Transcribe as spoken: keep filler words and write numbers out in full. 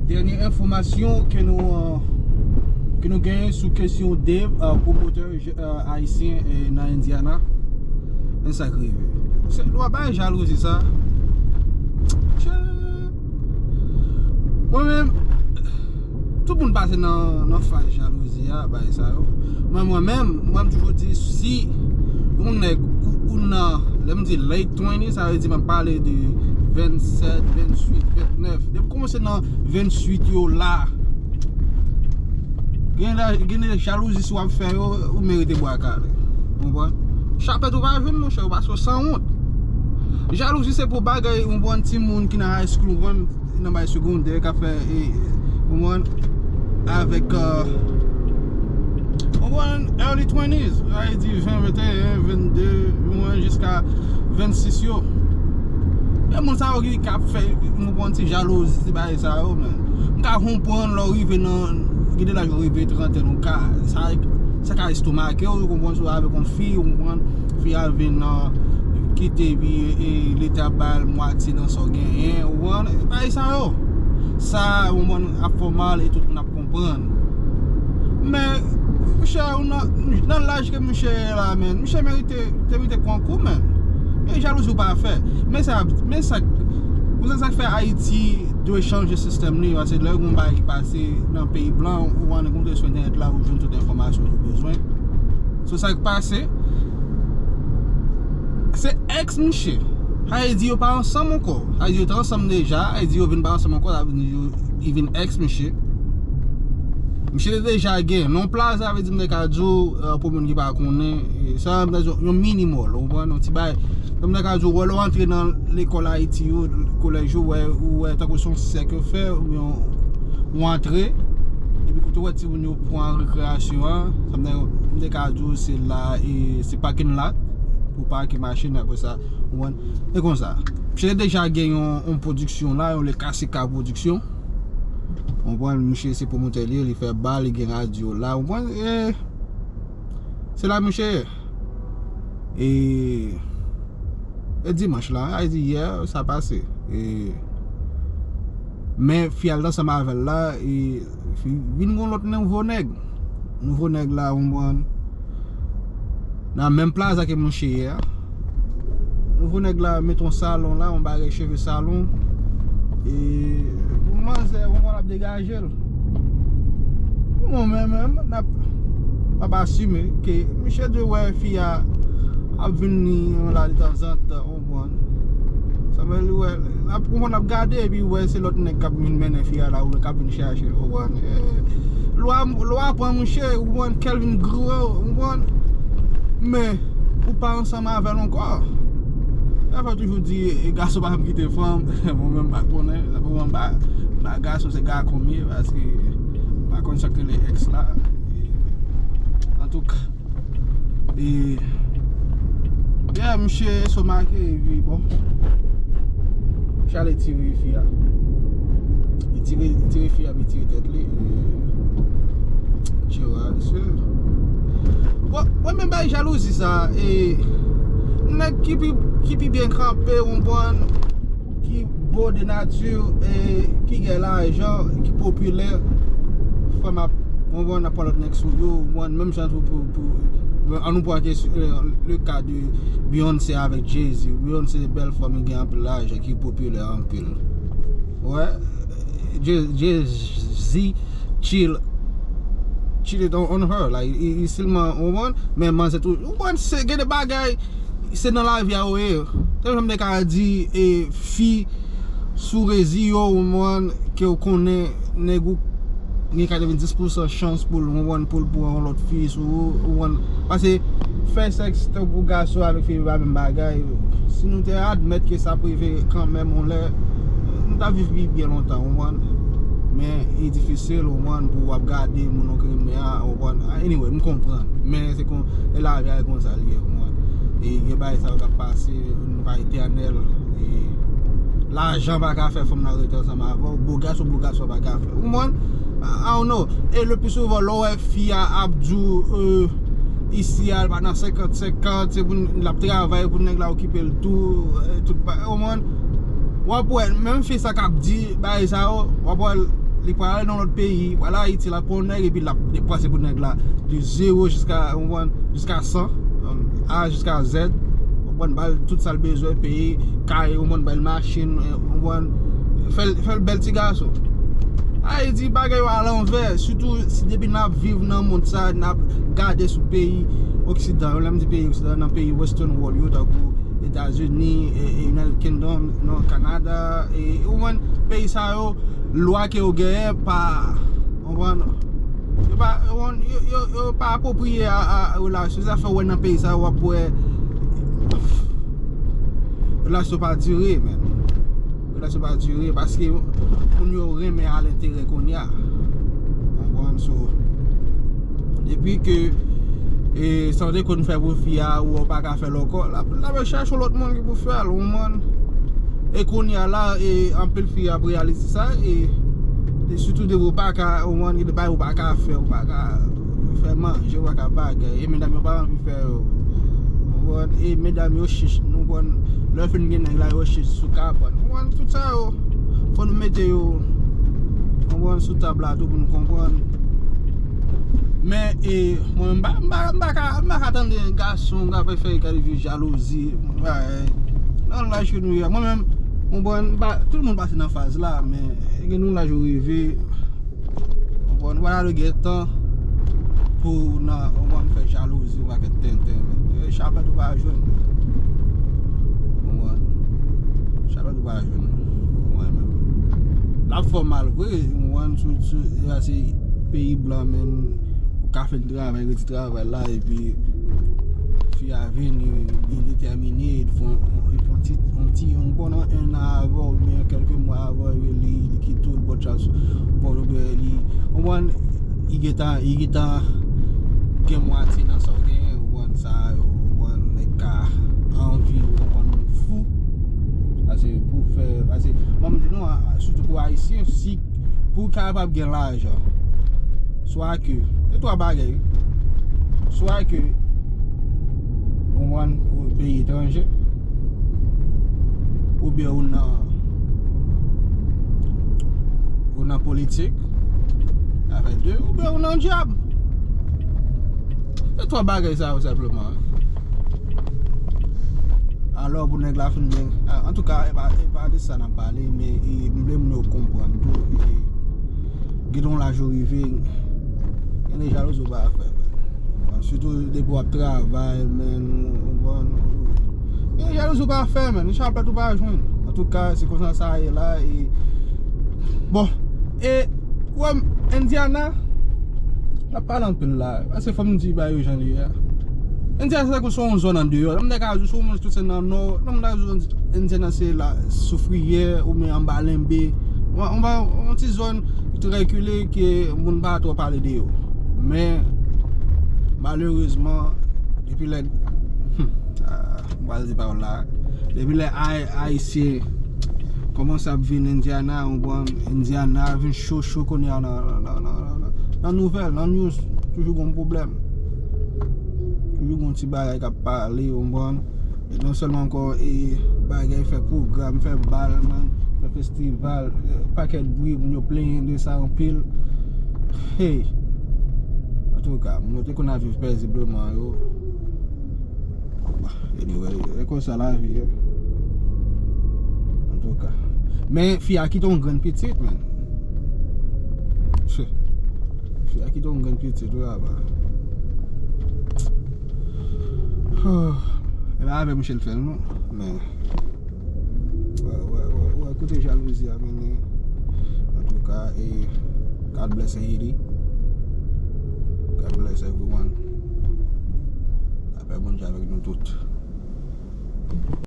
Dènye enfòmasyon ke nou, euh, ke nou genyen sou kesyon Dave, euh, pwomotè, euh, ayisyen, euh, nan Indiana. Men sa k rive. Se, nou ap bay jalouzi sa. Tchè. Mwen menm, tout moun pase nan, nan faz jalouzi a, bay sa yo. Mwen, mwen menm, mwen m toujou di, si yon nèg ou, ou nan, lè m di late twenty, sa vle di m ap pale de vennsèt, venntuit, vennèf. Depi kòmanse nan venntuit yo la, gen la, gen de jalouzi si w ap fè yo, ou merite bwa kale. Ou konprann? Chapèt ou pa jwenn, monchè, ou pase w sanwont. Jalouzi se pou bagay, ou konprann, timoun ki nan high school, ou konprann, nan bay segondè, k ap fè, e, ou konprann, avèk, euh, ou konprann, early twenties, sa vle di ven, venteyen, vennde, ou konprann, jiska vennsis yo. E moun sa yo ki, k ap fè, ou konprann, ti jalouzi, ti bagay sa yo, men. M ka konprann lè w rive nan, gen de laj ou rive trantèn, ou ka, sa, sa ka estomake w, ou konprann, si w avèk yon fi, ou konprann, fi a vin, euh, kite, epi, e, li te ap ba l mwatye nan sa w genyen, ou konprann, bagay sa yo. Sa, ou konprann, ap fè w mal e tout moun ap konprann. Men, monchè, ou nan, nan laj ke monchè ye la, men, monchè merite, te merite pran kou, men. E jalouzi ou pa fè. Men sa, men sa, ou sa, sa k fè Ayiti dwe chanje sistèm li, paske lè yon bagay ki pase nan peyi blan, ou ann kontre sou entènèt la, ou jwenn tout enfòmasyon ou bezwen. So, sa k pase, se èks misye. Sa vle di yo pa ansanm ankò. Sa vle di yo te ansanm deja, sa vle di yo vin pa ansanm ankò, sa vle di yo, li vin èks misye. Misye te deja gen non plaz, sa vle di m te ka di w, euh, pou moun ki pa konnen, e, sa, yon, yon mini mall, ou konprann, yon ti bagay. Sa m te ka di w, wè, lè w antre nan lekòl Ayiti yo, kolèj yo, wè, ou wè, tankou se yon sèk yo fè, oubyen ou antre, epi kote w wè timoun yo pran rekreyasyon an, sa m te, m te ka di w, se la, e, se parking lot, pou pake machin, apre sa, ou konprann, e konsa. Misye te deja gen yon, yon pwodiksyon la, yon Le Kasika Pwodiksyon. Ou konprann, misye se pwomotè li ye, li fè bal, li gen radyo la, ou konprann, e, se la misye ye. E, e dimanch la, a di yè, sa pase. E, men fi a l t ansanm avè l la, e, fi, vin gon lòt nouvo nèg. Nouvo nèg la, ou konprann, nan menm plaza ke mouche ye a. Nouvo nèg la met yon salon la, yon bagay cheve salon. E manzè, ou konprann, ap degaje l. Mwen menm, menm, n ap, m ap asime ke misye dwe wè fi a ap vin ni la detanzantan, ou konprann. Sa vle li wè, l ap konprann, l ap gade, epi wè se lòt nèg k ap vin mennen fi a la, oubyen k ap vin chache l, ou konprann. E, lwa, lwa pran mouche, ou konprann, kè l vin gwo, ou konprann. Men, ou pa ansanm avè l ankò. Sa fè toujou di, e, gason pa janm kite fanm. Mwen menm, m pa konnen. Sa fè mwen, m pa, m pa gason, se gason m ye, paske m pa konn sa k rele èks la. E, antouka, e, yeah, misye estomake, epi bon. Misye ale tire fi a. Li tire, li tire fi a, epi tire tèt li. E, tchè, mesye. Bon, mwen menm bay jalouzi sa, e, nèg ki pi, ki pi byen kanpe, ou konprann, ki bo de nati, e, ki gen lajan, ki popilè, fanm ap, ou konprann, ap pran lòt nèg sou yo, ou konprann, menm jan tou pou, pou, ann nou pran kesyon, e, le ka de Beyoncé avèk Jay-Z. Beyoncé se bèl fanm, li gen anpil lajan, ki popilè anpil. Wè, Jay, Jay-Z chill, chill it on, on her, like, li, li sèlman, ou konprann, men manzè tou, ou konprann, se, gen de bagay, se nan lavi a ou ye. Se menm jan m te ka di, e, fi sou rezi yo, ou konprann, ke ou konnen, nèg ou gen katrevenndis pousan chans pou l, ou konprann, pou l pran yon lòt fi sou ou, ou konprann, paske fè sèks tankou gason avèk fi pa menm bagay. Si nou te admèt ke sa ap rive kanmenm yon lè, nou t ap viv pi byen lontan, ou konprann. Men, li difisil, ou konprann, pou w ap gade moun ou renmen a, ou konprann. Anyway, m konprann. Men, se kon, e lavi a, e konsa l ye, ou konprann. E gen bagay sa yo k ap pase, nou pa etènèl. E lajan pa ka fè fanm nan rete ansanm avè w. Bo gason, bo gason pa ka fè. Ou konprann? I, I don't know. E le pli souvan, lè w wè fi a ap di w, euh, isi a, l pa nan senkant senkant, se pou l ap travay pou nèg la okipe l tou, e, tout ba-, ou konprann? W ap wè, menm fi sa k ap di bagay sa yo, w ap wè l, Li pral nan lòt peyi, pral Ayiti, l ap pran yon nèg, epi l ap depanse pou nèg la de zewo jiska, ou konprann, jiska san, um, A jiska Z. Ou konprann, ba l tout sa l bezwen, peye kay, ou konprann, ba l machin, ou konprann, fè l, fè l bèl ti gason. Ayiti, bagay yo alanvè, sitou si depi n ap viv nan mond sa, n ap gade sou peyi oksidan yo, lè m di peyi oksidan, nan peyi Western World yo, tankou Etazini, e, e United Kingdom, non, Kanada, e, ou konprann, peyi sa yo, lwa ke yo genyen pa, ou konprann, yo pa, ou konprann, yo, yo, yo pa apwopriye a, a, a relasyon. Se sa fè w wè nan peyi sa yo, w ap wè relasyon pa dire, men. Relasyon pa dire, paske moun yo renmen al enterè kounye a. Ou konprann, so, depi ke, e, sa w te konn fè pou fi a, ou pa ka fè l ankò, l ap, l ap chache yon lòt moun ki pou fè l, ou konprann. E kounye a la, e, anpil fi ap reyalize sa, e, e sitou depi w pa ka, ou konprann, gen de bagay ou pa ka fè, ou pa ka fè manje, ou pa ka bagay, e medam yo pa anvi fè yo. Ou konprann? E medam yo chich, nou konn, lè yo fin gen nèg la, yo chich sou kabann. Ou konprann? Tout sa yo, fò nou mete yo, ou konprann, sou tab la tou pou nou konprann. Men, e, mwen, m pa, m pa, m pa ka, m pa ka tande gason k ap fè kalifye jalouzi. Nan laj ke nou ye a. Mwen menm, ou konprann, m pa, tout moun pase nan faz la, men gen yon laj ou rive, ou konprann, ou pa gentan pou nan, ou konprann, fè jalouzi, yon pakèt tenten, men, e, chapèt ou pa jwenn. Ou konprann? Chapèt ou pa jwenn. Mwen menm. L ap fè w mal vre, ou konprann, sou, sou, e, se peyi blan, men, ou ka fè travay, rete travay la, epi fi a vini, li detèmine, li fè yon, li fè yon ti, yon ti, yon bon nan en an avan, oubyen kèlke mwa avan, li, li kite w, l bòt chans, bòt oubyen li, ou konprann, li gentan, li gentan gen mwatye nan sa w genyen, ou konprann, sa, ou konprann, nèg ka anvi, ou konprann, moun fou. Paske pou fè, paske, mwen, m di nou, a, sitou pou Ayisyen, si pou w kapab gen lajan, swa ke, e twa bagay, wi. Swa ke ou konprann, ou peyi etranje, oubyen ou nan, ou nan politik, sa fè de, oubyen ou nan dyab. E twa bagay sa yo senpleman, wi. Alò, pou nèg la fin gen, a, antouka, e pa, e pa de sa n ap pale, men, e, m vle moun yo konprann tou, e, gen yon laj ou rive, gen de jalouzi ou pa fè, men. Sitou depi w ap travay, men, ou, ou, ou, gen de jalouzi ou pa fè, men. Chapèt ou pa jwenn. Antouka, se konsa sa ye la, e, bon, e, ou wè, Indiana, n ap pale anpil la, paske fò m di bagay yo jan li ye a. Indiana, se tankou se yon zòn andeyò. Lè m ta ka di w, si w menm tout se nan nò, lè m ta ka di w, Indiana se la, Soufriyè, oubyen anba Lenbe. Yon, yon, yon ti zòn ki trè rekile, ke moun pa twò pale de yo. Men, malerezman, depi lè, hmm, ah, m pral di pawòl la. Depi lè Ay-, Ayisyen kòmanse ap vin Indiana, ou konprann, Indiana vin cho, cho kounye a nan, nan, nan nouvèl, nan news, toujou gon pwoblèm. Toujou gon ti bagay k ap pale, ou konprann. E non sèlman ankò, e bagay, fè pwogram, fè bal, man, fè festival, e pakèt bri, moun yo plenyen de sa anpil. Hey! Antouka, moun yo te konn ap viv pèzibleman yo. Anyway, e konsa lavi ye. Antouka. Men, fi a kite yon grenn pitit, men. Fi a kite yon grenn pitit, wi, apa. E pa avè Michel fè l, non. Men, wè, wè, wè, wè, kote jalouzi a mennen. Antouka, e, God bless Haiti. God bless everyone. Lapè Bondye avèk nou tout.